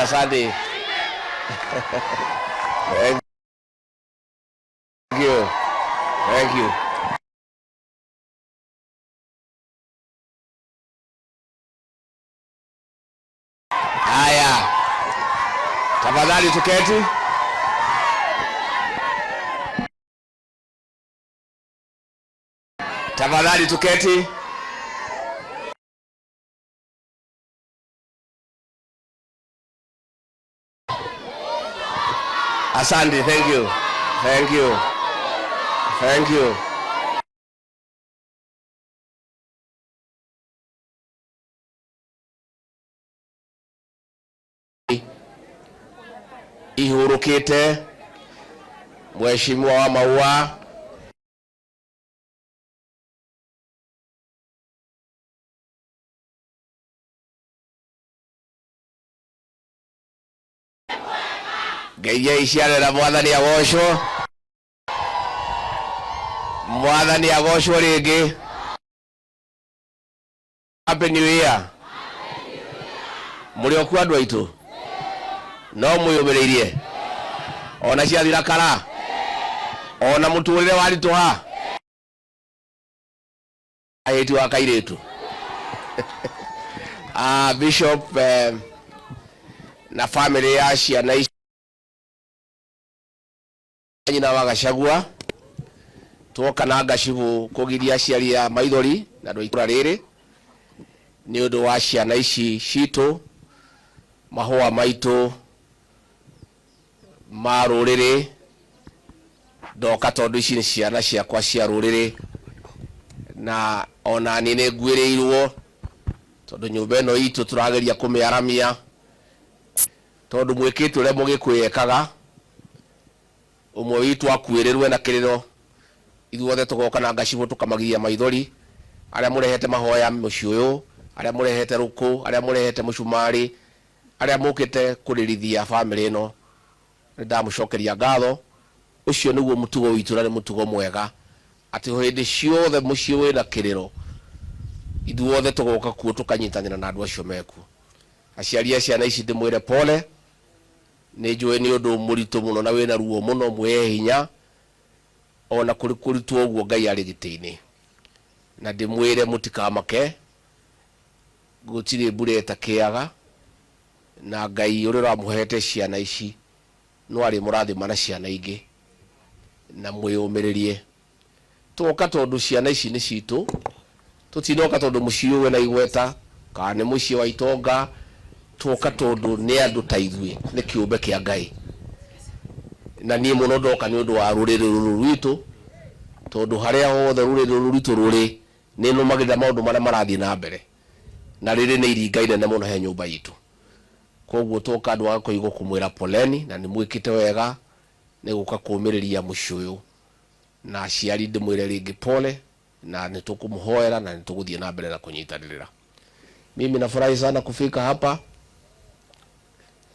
Asante. Thank you. Thank you. Haya. Tafadhali tuketi. Tafadhali tuketi. Asante, thank you. Thank you. Thank you. Ihurukite Mheshimiwa wa Maua ngeithia iciarera mwathani agocwo mwathani agocwo ringi. Happy New Year. Muri okuo andu aitu no mwiyumiriirie ona ciathira kara ona muturire warituha ahitu wa kairitu. Bishop na family ya ciana ici nyina wa Gachagua twoka na ngacibu kugiria aciari a maithori na andu a itura riri ni undu wa ciana ici citu mahua maitu ma ruriri ndoka tondu ici ni ciana ciakwa cia ruriri na ona ni ni nguiriirwo tondu nyumba ino itu turageria kumiaramia tondu mwikite uria mugikuyu ekaga umwe witu akuirirwe na kiriro ithuothe tugoka na ngacibu tukamagiria maithori aria murehete mahoya mucii uyu aria murehete ruku aria murehete mucumari aria mukite kuririthia family ino ni ndamucokeria ngatho. Ucio niguo mutugo witu na ni mutugo mwega ati hindi ciothe mucii wina kiriro ithuothe tugoka kuo tukanyitanira na andu acio mekuo. Aciari a ciana ici ndimwire pole ni njui ni undu muritu muno na wina ruo muno mwihe hinya ona kuri kuritwo uguo Ngai ari giti-ini na ndimwire mutikamake gutiri mbura itakiaga na Ngai uria uramuhete ciana ici no ari murathima na ciana ingi na mwiyumiririe. Twoka tondu ciana ici ni citu tutinoka tondu mucii uyu wina igweta kana ni mucii wa itonga twoka tondu ni andu ta ithuĩ ni kiumbe kia Ngai na nie muno ndoka ni undu wa ruriri ruru rwitu tondu haria hothe ruriri ruru rwitu ruri ni numagirira maundu maria marathie na mbere na riri ni iringa inene muno he nyumba itu. Koguo twoka andu a koigo kumwira poleni na ni mwikite wega ni guka kumiriria mucii uyu na aciari ndimwire ringi pole na ni tukumuhoera na ni tuguthie na mbere na kunyitanirira. Mimi nafurahi sana kufika hapa.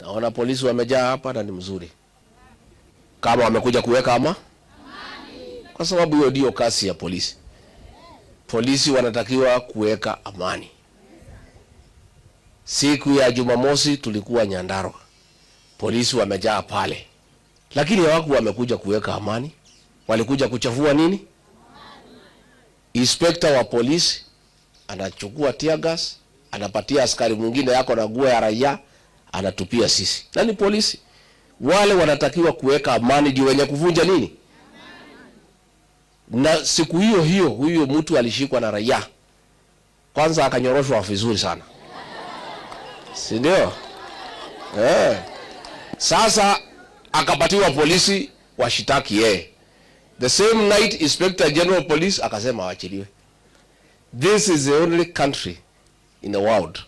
Naona polisi wamejaa hapa na ni mzuri. Kama wamekuja kuweka ama? Kwa sababu hiyo ndio kazi ya polisi. Polisi wanatakiwa kuweka amani. Siku ya Jumamosi tulikuwa Nyandarua. Polisi wamejaa pale. Lakini hawakuwa wamekuja kuweka amani. Walikuja kuchafua nini? Inspector wa polisi anachukua tear gas, anapatia askari mwingine yako na nguo ya raia, anatupia sisi. Na ni polisi. Wale wanatakiwa kuweka amani ndio wenye kuvunja nini? Na siku hiyo hiyo huyo mtu alishikwa na raia. Kwanza akanyoroshwa vizuri sana. Si ndio? Sasa akapatiwa polisi washitaki yeye. The same night Inspector General of Police akasema waachiliwe. This is the only country in the world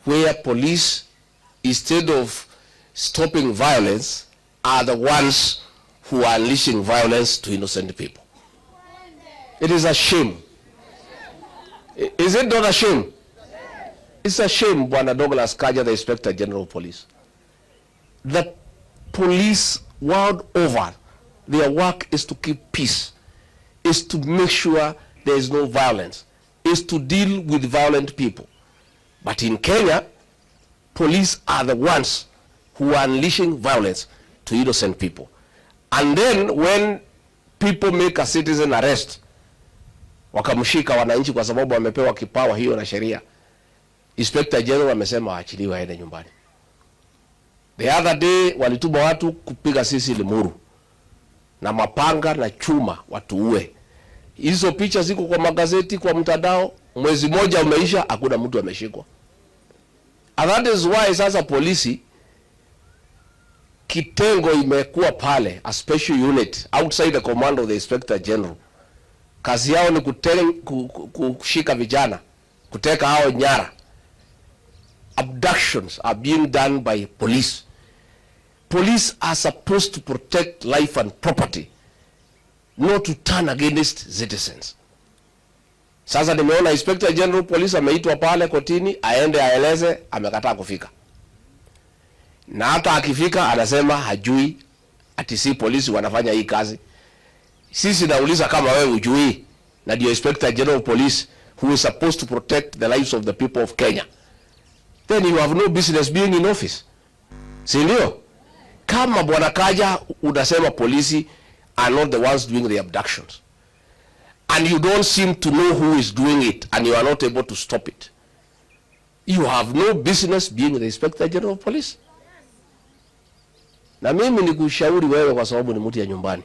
where police, instead of stopping violence, are the ones who are unleashing violence to innocent people. It is a shame. Is it not a shame? It's a shame, Bwana Douglas Kanja, the Inspector General of Police. The police world over, their work is to keep peace, is to make sure there is no violence, is to deal with violent people. But in Kenya, Police are the ones who are unleashing violence to innocent people. And then when people make a citizen arrest, wakamshika wananchi kwa sababu wamepewa kipawa hiyo na sheria, Inspector General amesema waachiliwe aende nyumbani. The other day walituma watu kupiga sisi Limuru na mapanga na chuma watuue. Hizo picha ziko kwa magazeti, kwa mtandao. Mwezi moja umeisha, hakuna mtu ameshikwa. And that is why sasa polisi kitengo imekuwa pale, a special unit outside the command of the Inspector General. Kazi yao ni kushika vijana, kuteka hao nyara. Abductions are being done by police. Police are supposed to protect life and property, not to turn against citizens. Sasa nimeona Inspector General Police ameitwa pale kotini aende aeleze, amekataa kufika. Na hata akifika anasema hajui ati si polisi wanafanya hii kazi. Sisi nauliza kama wewe hujui, na ndio Inspector General Police who is supposed to protect the lives of the people of Kenya, then you have no business being in office, si ndio? Kama Bwana Kanja unasema polisi are not the ones doing the abductions and you don't seem to know who is doing it and you are not able to stop it, you have no business being the Inspector General of Police. Na mimi nikushauri wewe, kwa sababu ni mtu ya nyumbani,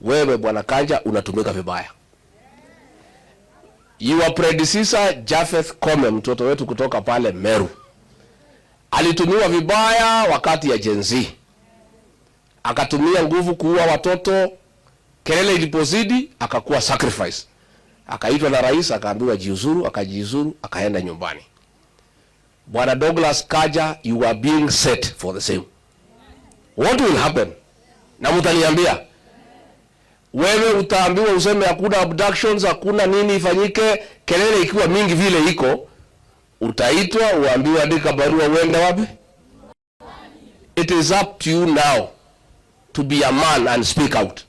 wewe Bwana Kanja unatumika vibaya. Your predecessor Japheth Kome, mtoto wetu kutoka pale Meru, alitumiwa vibaya wakati ya Gen Z, akatumia nguvu kuua watoto. Kelele ilipozidi akakuwa sacrifice, akaitwa na rais akaambiwa jiuzuru, akajiuzuru, akaenda nyumbani. Bwana Douglas Kanja, you are being set for the same. What will happen? Na mtaniambia wewe utaambiwa useme hakuna abductions, hakuna nini ifanyike. Kelele ikiwa mingi vile iko, utaitwa uambiwe andika barua uende wapi? It is up to you now to be a man and speak out.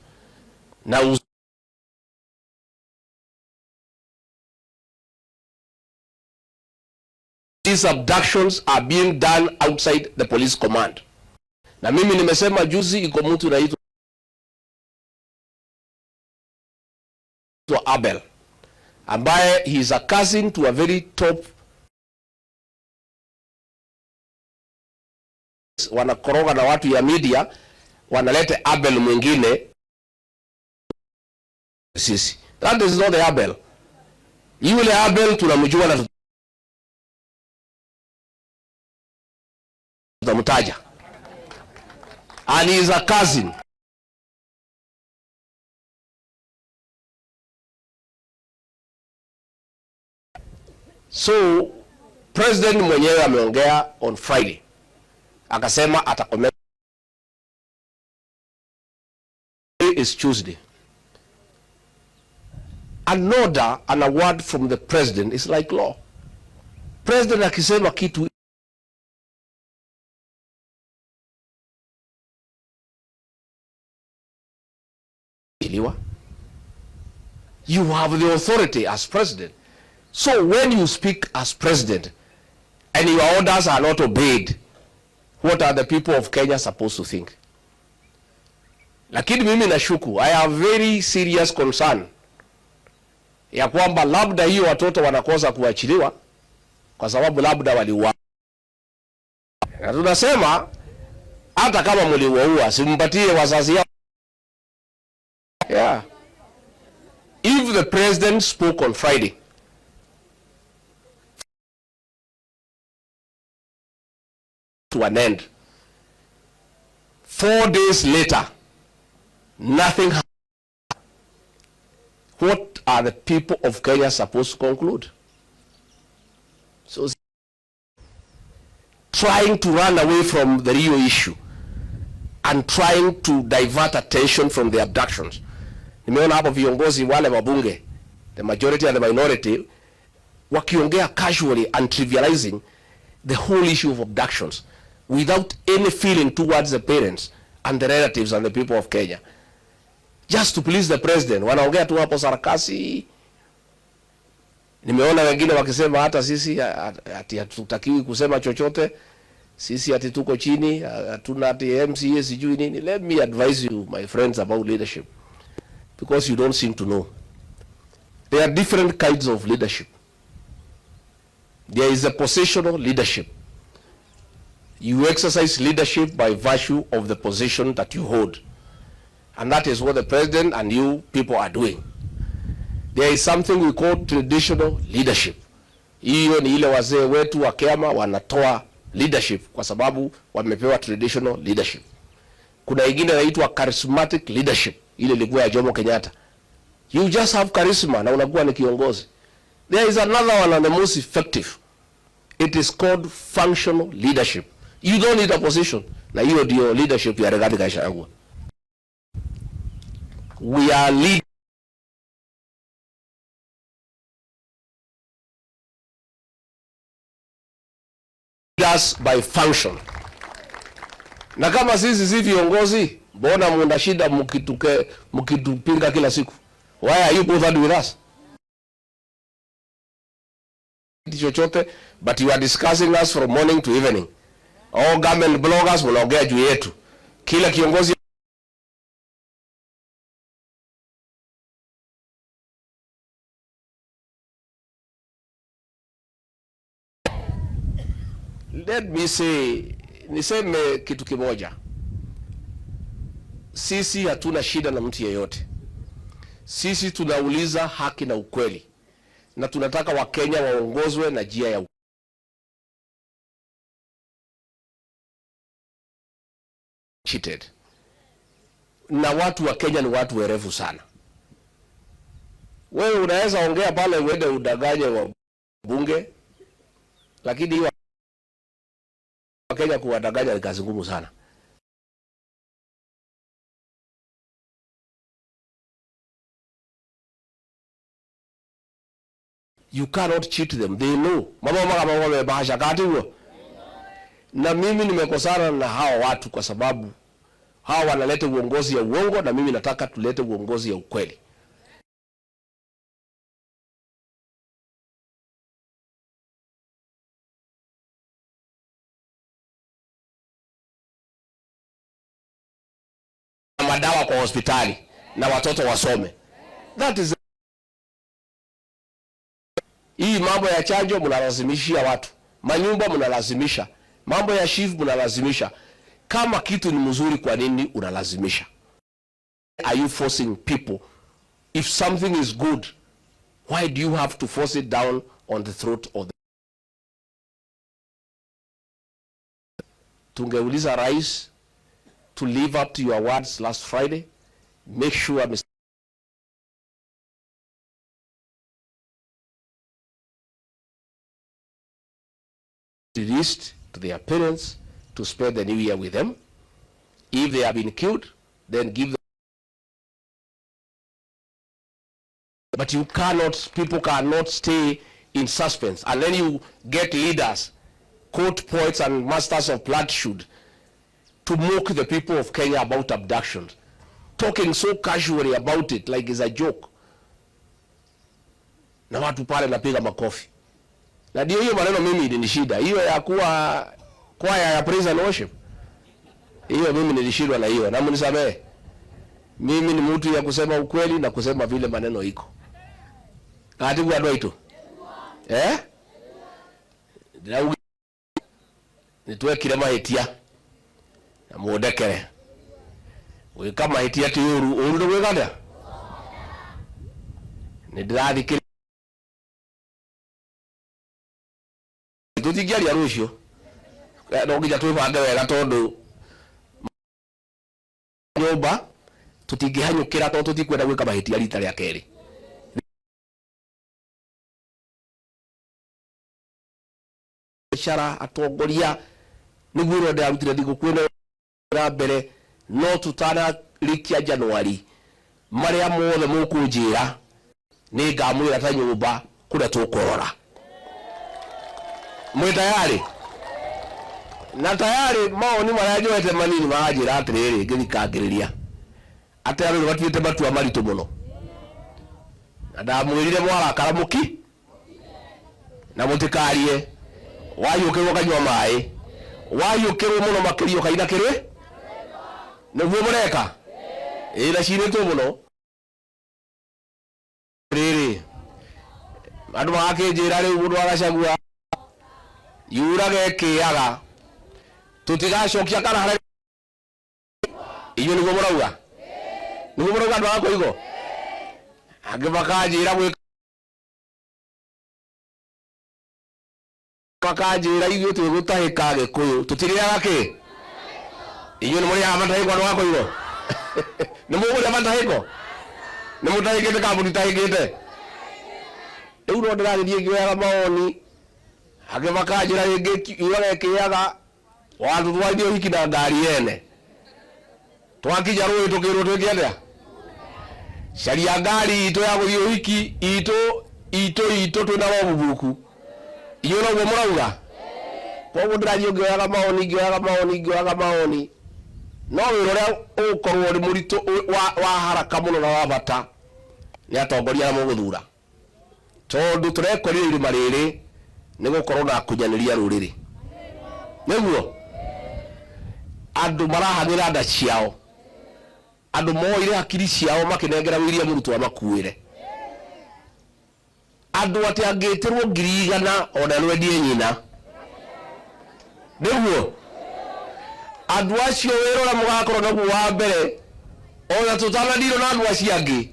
Na these abductions are being done outside the police command. Na mimi nimesema juzi, iko mtu naitwa Abel ambaye he is a cousin to a very top, wanakoroga na watu ya media wanaleta Abel mwingine sisi. That is not the Abel. Yule Abel tunamjua na tutamtaja. And he is a cousin. So president mwenyewe ameongea on Friday, akasema atakomea. Is Tuesday. An order and a word from the president is like law. President akisema kitu iliwa, you have the authority as president. So when you speak as president and your orders are not obeyed, what are the people of Kenya supposed to think? Lakini mimi nashuku, I have very serious concern ya kwamba labda hiyo watoto wanakosa kuachiliwa kwa sababu labda waliuawa. Na tunasema hata kama mliwaua, simpatie wazazi yao. Yeah. If the president spoke on Friday to an end, 4 days later, nothing happened. What are the people of Kenya supposed to conclude? So, trying to run away from the real issue and trying to divert attention from the abductions. Nimeona hapo viongozi wale wabunge, the majority and the minority, wakiongea casually and trivializing the whole issue of abductions without any feeling towards the parents and the relatives and the people of Kenya. Just to please the president. Wanaongea tu hapo sarakasi. Nimeona wengine wakisema hata sisi ati hatutakiwi kusema chochote, sisi ati tuko chini, hatuna ati MCA sijui nini. Let me advise you, my friends, about leadership, because you don't seem to know. There are different kinds of leadership. There is a positional leadership. You exercise leadership by virtue of the position that you hold. And that is what the president and you people are doing. There is something we call traditional leadership. Hiyo ni ile wazee wetu wa Kiama wanatoa leadership kwa sababu wamepewa traditional leadership. Kuna ingine inaitwa charismatic leadership, ile ilikuwa ya Jomo Kenyatta. You just have charisma na unakuwa ni kiongozi. There is another one and the most effective. It is called functional leadership. You don't need a position. Na hiyo ndio leadership ya Rigathi Gachagua. We are leaders by function. Na kama sisi si viongozi, mbona mna shida mkitupinga kila siku? Why are you bothered with us? Chochote, but you are discussing us from morning to evening. All government bloggers wanaongea juu yetu. Kila kiongozi Let me say, niseme kitu kimoja. Sisi hatuna shida na mtu yeyote. Sisi tunauliza haki na ukweli. Na tunataka Wakenya waongozwe na njia ya cheated. Na watu wa Kenya ni watu werevu sana. Wewe unaweza ongea pale uende udanganye wa bunge, lakini hiyo Wakenya kuwadanganya ni kazi ngumu sana. You cannot cheat them. They know. Mama mama mama wamebahasha kati huo. Na mimi nimekosana na hao watu kwa sababu hao wanaleta uongozi ya uongo na mimi nataka tulete uongozi ya ukweli. Madawa kwa hospitali na watoto wasome. That is hii mambo ya chanjo mnalazimishia watu. Manyumba mnalazimisha. Mambo ya SHIF mnalazimisha. Kama kitu ni mzuri kwa nini unalazimisha? Are you forcing people? If something is good, why do you have to force it down on the throat of the Tungeuliza rais to live up to your words last Friday. Make sure Mr. Released to their parents to spend the new year with them. If they have been killed, then give them. But you cannot, people cannot stay in suspense. And then you get leaders, court poets and masters of platitude to mock the people of Kenya about abductions, talking so casually about it like it's a joke. Na watu pale napiga makofi. Na ndio hiyo maneno mimi ilinishida. Hiyo ya kuwa kwaya ya praise and worship. Hiyo mimi nilishindwa na hiyo. Na mnisamehe. Mimi ni mtu ya kusema ukweli na kusema vile maneno iko. Katibu andũ aitũ. Eh? Nitwekire mahĩtia na mũndekere. Gwĩka mahĩtia ti ũru, ũru nĩ gwĩka atĩa? Nĩ ndĩrathikĩrĩria. Tũtingĩaria rũciũ. No nginya twĩbange wega tondũ nyũmba tũtingĩhanyũkĩra tondũ tũtikwenda gwĩka mahĩtia rita rĩa kerĩ. Biacara atongoria nĩguo ĩrĩa ndĩrarutire thigũkũ ĩno na mbere no tũtanarĩkia Januari marĩa mothe mũkũnjĩra nĩ ngamwĩra ta nyũmba kũrĩa tũkũrora. Mwĩ tayari? Na tayari mawoni marĩa njoete manini maranjĩra atĩrĩrĩ ngĩthikangĩrĩria atĩ andũ nĩmatuĩte matua maritũ mũno. Na ndamwĩrire mwarakara mũki Na mũtikarie waiũkĩrwo kanyua maĩ, waiũkĩrwo mũno makĩria ũkaina kĩrĩ nĩguo mũreka ĩĩ na cinĩtwo mũno rĩrĩ andũ magakĩnjĩra rĩu mũndũ wa Gachagua yurage ĩkĩaga tũtigacokia kana harĩa inyuĩ nĩguo mũrauga, nĩguo mũrauga andũ a Koigo. Angĩ makanjĩra gwĩka makanjĩra ithuĩ twĩgũtahĩka Gĩkũyũ tũtirĩaga kĩ. Inyuĩ nĩ mũrĩaga matahĩko andũ a Koigo? Nĩ mũkũrĩa matahĩko? Nĩ mũtahĩkĩte kana mũtitahĩkĩte? Rĩu no ndĩragĩthiĩ ngĩoyaga mawoni, angĩ makanjĩra rĩngĩ yuraga ĩkĩaga watũtwarithia ũhiki na ngari yene, twakinya rũĩ tũkĩrwo twĩke atĩa? Caria ngari itũ ya gũthiĩ ũhiki itũ itũ itũ twĩna rogubuku. Inyuĩ noguo mũrauga? Koguo ndĩrathiĩ ngĩoyaga mawoni ngĩoyaga mawoni ngĩoyaga mawoni, no wĩra ũrĩa ũgũkorwo ũrĩ mũritũ wa haraka mũno na wa bata nĩ atongoria arĩa mũgũthura, tondũ tũrekorire irĩma rĩrĩ nĩ gũkorwo na akunyanĩria rũrĩrĩ. Nĩguo andũ marahang'ĩra nda ciao, andũ moire hakiri ciao makĩnengera William Ruto amakuĩre, andũ atĩ angĩtĩrwo 100,000 ona no endie nyina. Nĩguo andũ acio wĩra ũrĩa mũgakorwo naguo wa mbere, ona tũtanandirwo na andũ acio angĩ,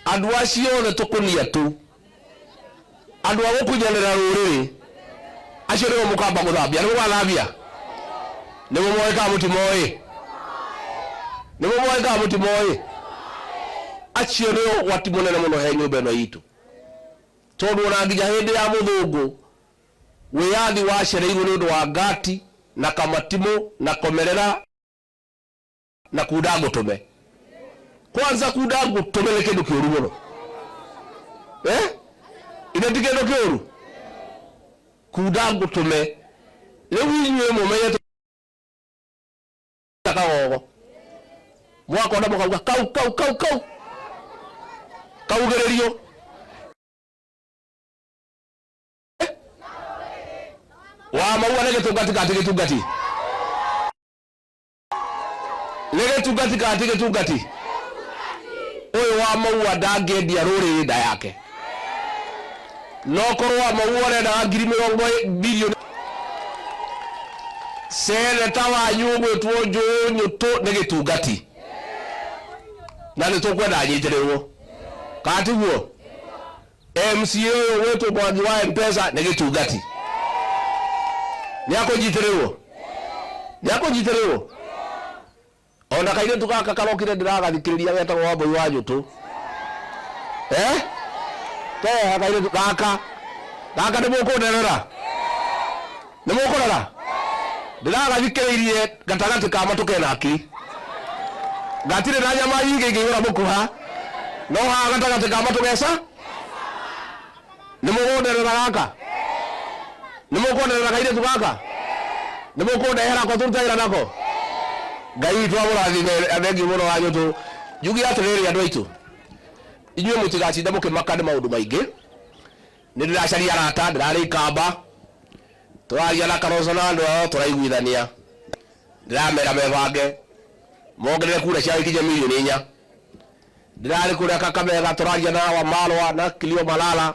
andũ acio othe tũkũnia tu, andũ a gũkunyanĩra rũrĩrĩ acio nĩo mũkamba gũthambia. Nĩ mũgathambia? Nĩmo moĩ kana mũtimoĩ? Nĩmo moĩ kana mũtimoĩ? Acio nĩo ũgwati mũnene mũno he nyũmba ĩno itũ, tondũ ona nginya hĩndĩ ya mũthũngũ wĩyathi wacereirwo nĩ ũndũ wa ngati na kamatimũ na komerera na kunda ngũtũme. Kwanza kunda ngũtũme nĩ kĩndũ kĩũru mũno, eh? Ithe ti kĩndũ kĩũru kunda ngũtũme. Rĩu inyuĩ mũmenye kagogo mwakona mũkauga kau kau kau kau kaugĩrĩrio wa maua nĩ gĩtungati kana ti gĩtungati? Nĩ gĩtungati kana ti gĩtungati? Ũyũ wa maua ndangĩendia rũrĩrĩ nda yake, no korwo wa maua ũrendaga ngiri mĩrongo bilioni. Seneta wanyu ũgwĩtwo Njũũ Nyũtũ nĩ gĩtungati na nĩ tũkwenda anyitĩrĩrwo, kana tiguo? MCA ũyũ ũgwĩtwo Mwangi wa M-Pesa nĩ gĩtungati, nĩ akũnyitĩrĩrwo, nĩ akũnyitĩrĩrwo. Ona kairĩtu gaka karokire ndĩragathikĩrĩria getagwo Wambũi wa Nyũtũ, eh keha kairĩtu gaka gaka nĩ mũkũnderera, nĩ mũkũrora ndĩragathikĩrĩirie gatagatĩ ka matũ kena akiri, gatirĩ na nyama nyingĩ ingĩihũra mũkuha, no haha gatagatĩ ka matũ geca. Nĩ mũgũnderera gaka, nĩ mũkũnderera kairĩtu gaka, nĩ mũkũndehera ko tũrutagĩra nako. Ngai witũ amũrathime. Thengiũ mũno wa Nyũtũ. Njuge atĩrĩrĩ, andũ aitũ, inyuĩ mũtigacinda mũkĩmaka nĩ maũndũ maingĩ. Nĩ ndĩracaria arata, ndĩrarĩ ikamba, tũraria na Kalonzo na andũ ao, tũraiguithania, ndĩramera mebange mongerere kura ciao ikinye 4 milioni. Ndĩrarĩ kũrĩa Kakamega, tũraria na Wamalwa na Kilio Malala,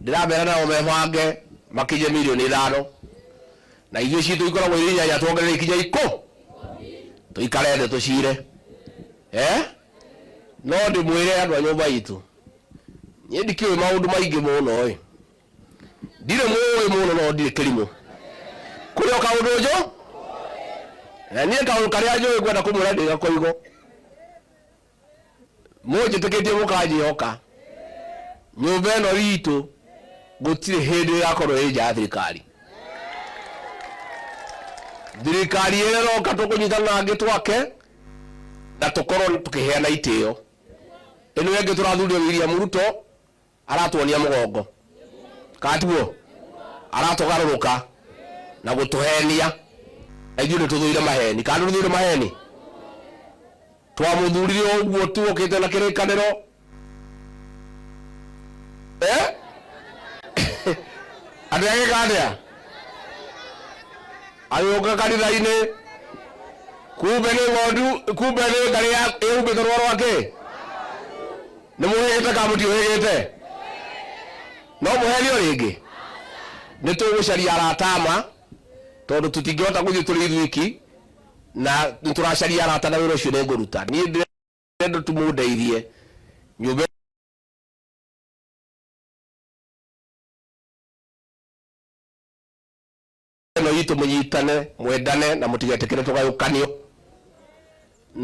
ndĩramera nao mebange makinye 5 milioni, na ithuĩ citũ ikoragwo irĩ 8, tuongerere ikinye ikũ tũikare thĩ tũcire, eh? No ndĩmwĩre andũ a nyũmba itũ, niĩ ndikĩũĩ maũndũ maingĩ mũno ĩ, ndirĩ mũĩ mũno, no ndirĩ kĩrimũ. Kũrĩ o kaũndũ njũ na niĩ kaũndũ karĩa njũĩ ngwenda kũmwĩra ndĩ gakoigo, mũnjĩtĩkĩtie mũkanjĩhoka, nyũmba ĩno itũ gũtirĩ hĩndĩ ĩgakorwo ĩ nja ya thirikari. Thirikari ĩrĩa ĩroka tũkũnyitana na angĩ twake na tũkorwo tũkĩheana itĩo. Ĩno ĩngĩ tũrathurire William Ruto aratuonia mũgongo, kana tiguo? Aratũgarũrũka na gũtũhenia, na ithuĩ nĩ tũthũire maheni, kana nĩ tũthũire maheni? Twamũthurire ũguo tu ũkĩte na kĩrĩkanĩro, eh? Andũ agĩka atĩa? Agĩũka kanitha-inĩ, kumbe nĩ ng'ondu, kumbe nĩ ngarĩ ĩhumbĩte rũa rwake. Nĩ mũhĩgĩte kana mũtiũhĩgĩte? No mũhenio rĩngĩ. Nĩ tũgũcaria arata ama, tondũ tũtingĩhota gũthiĩ tũrĩ ithuiki, na nĩ tũracaria arata na wĩra ũcio nĩ ngũruta. Niĩ ndĩrenda tu mũndeithie nyũmba ĩno itũ, mũnyitane, mwendane na mũtigetĩkĩre tũgayũkanio.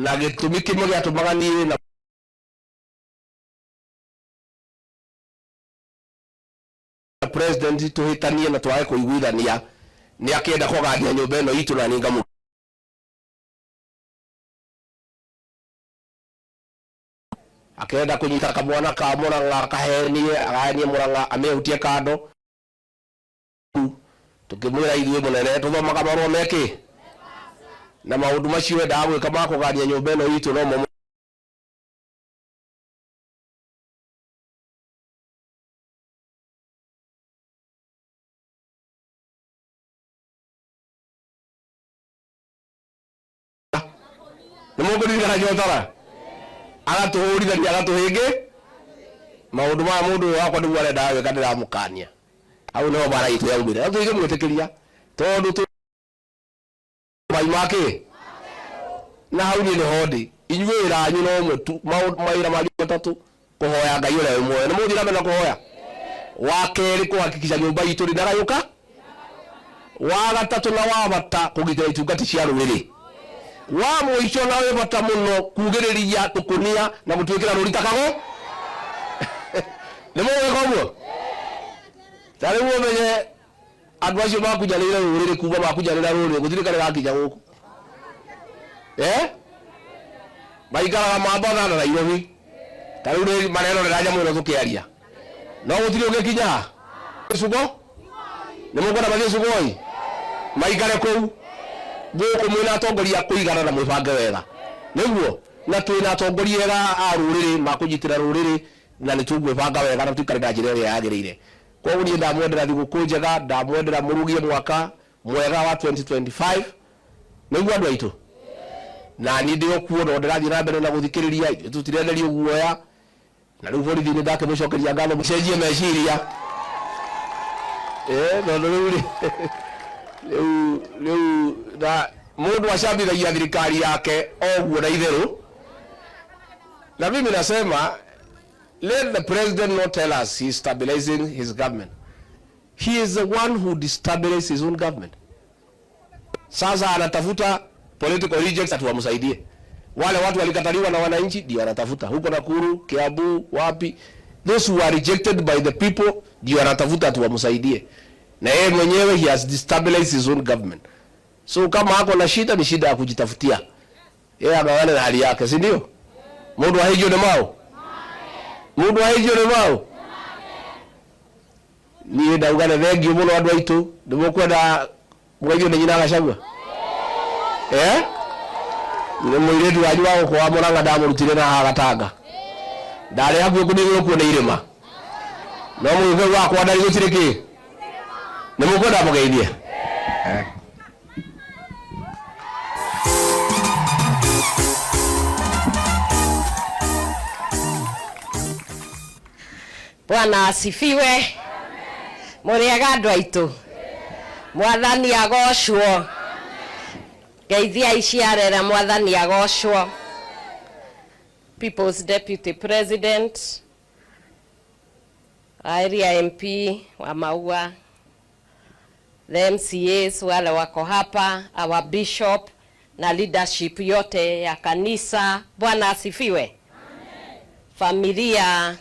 Na gĩtũmi kĩmwe gĩatũmaga niĩ na president tũhĩtanie na twage kũiguithania nĩ akĩenda kũgania nyũmba ĩno itũ, na niĩ ngamũ akĩenda kũnyita kamwana ka Mũrang'a, akahenie, agayanie Mũrang'a, amĩhutie kando. Tũkĩmwĩra ithuĩ mũnene tũthomaga marũa mekĩ na maũndũ macio endaga gwĩka ma kũgania nyũmba ĩno itũ no mo nĩ mũkũririkana Njotara agatũhũrithania agatũhĩngĩ maũndũ maya. Mũndũ ũyũ wakwa nĩguo arendaga gwĩka, ndĩramũkania. Hau nĩho mbara itũ yaumire, no tũingĩmwĩtĩkĩria tondũ mai make na hau niĩ nĩho ndĩ. Inyuĩ wĩra wanyu no ũmwe tu, mawĩra manyu matatũ: kũhoya Ngai ũrĩa wĩ muoyo, nĩ mũgũthiĩ na mbere na kũhoya; wa kerĩ, kũhakikisha nyũmba itũ ndĩnagayũka; wa gatatũ na wa bata, kũgitĩra itungati cia rũrĩrĩ; wa mũico na wĩ bata mũno, kugĩrĩria tũkũnia na gũtuĩkĩra rũri ta kago. Nĩ mũgwĩka ũguo? Ta rĩu ũmenye andũ acio makunyanĩire rũrĩrĩ, kuma makunyanĩra rũrĩrĩ gũtirĩ karĩ gakinya gũkũ, eh, maikaraga Mambatha na Nairobi. Ta rĩu nĩ marerorera nyamũ ĩno tũkĩaria, no gũtirĩ ũngĩkinya gĩcugo. Nĩ mũkwenda mathiĩ Sugoi, maikare kũu. Gũkũ mwĩna atongoria kũigana na mwĩbange wega nĩguo, na twĩna atongoria ega a rũrĩrĩ makũnyitĩra rũrĩrĩ, na nĩ tũgwĩbanga wega na tũikare na njĩra ĩrĩa yagĩrĩire. Koguo niĩ ndamwendera thigũkũ njega, ndamwendera mũrugie mwaka mwega wa 2025, nĩguo andũ aitũ. Na niĩ ndĩ o kuo, no ndĩrathiĩ na mbere na gũthikĩrĩria. Ithuĩ tũtirenderio guoya, na rĩu borithi nĩ ndakĩmũcokeria ngatho, mũcenjie meciria, tondũ rĩu rĩ rĩu rĩu na mũndũ acambithagia thirikari yake o ũguo na itherũ. Na mimi nasema, let the president not tell us he is stabilizing his government. He is the one who destabilizes his own government. Sasa anatafuta political rejects ati wamsaidie. Wale watu walikataliwa na wananchi ndio anatafuta huko Nakuru, Kiambu, wapi. Those who are rejected by the people ndio anatafuta ati wamsaidie, na yeye mwenyewe he has destabilized his own government. So kama ako na shida, ni shida ya kujitafutia yeye, agawane na hali yake, si ndio? Mundu ahijio ni mao, mundu ahijio ni mao. Niĩ ndauga nĩ thengiũ mũno andũ aitũ. Nĩ mũkwenda mũgeithio nĩ nyina Gachagua? Eh, nĩ mũirĩtu wanyu wa gũkũ wa Mũrang'a, ndamũrutire na haha Gatanga, ndarĩ hakuhĩ kũnigũrũkwo nĩ irĩma, no mũgĩkũyũ wakwa ndarĩ gũtirĩ kĩ. Nĩ mũkwenda mũgeithie? Eh. Bwana asifiwe. Mũrĩega andũ aitũ? Mwathani agocwo. Geithiai ciarera, Mwathani agocwo. People's Deputy President, Area MP wa Maua, the MCAs wale wako hapa, our bishop na leadership yote ya kanisa. Bwana asifiwe. Familia,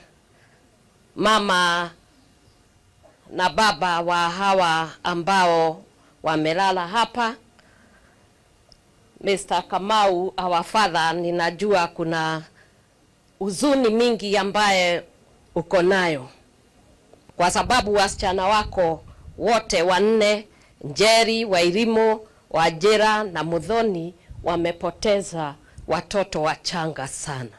mama na baba wa hawa ambao wamelala hapa. Mr. Kamau, our father, ninajua kuna huzuni mingi ambaye uko nayo kwa sababu wasichana wako wote wanne, Njeri, Wairimu, Wajira na Muthoni, wamepoteza watoto wachanga sana.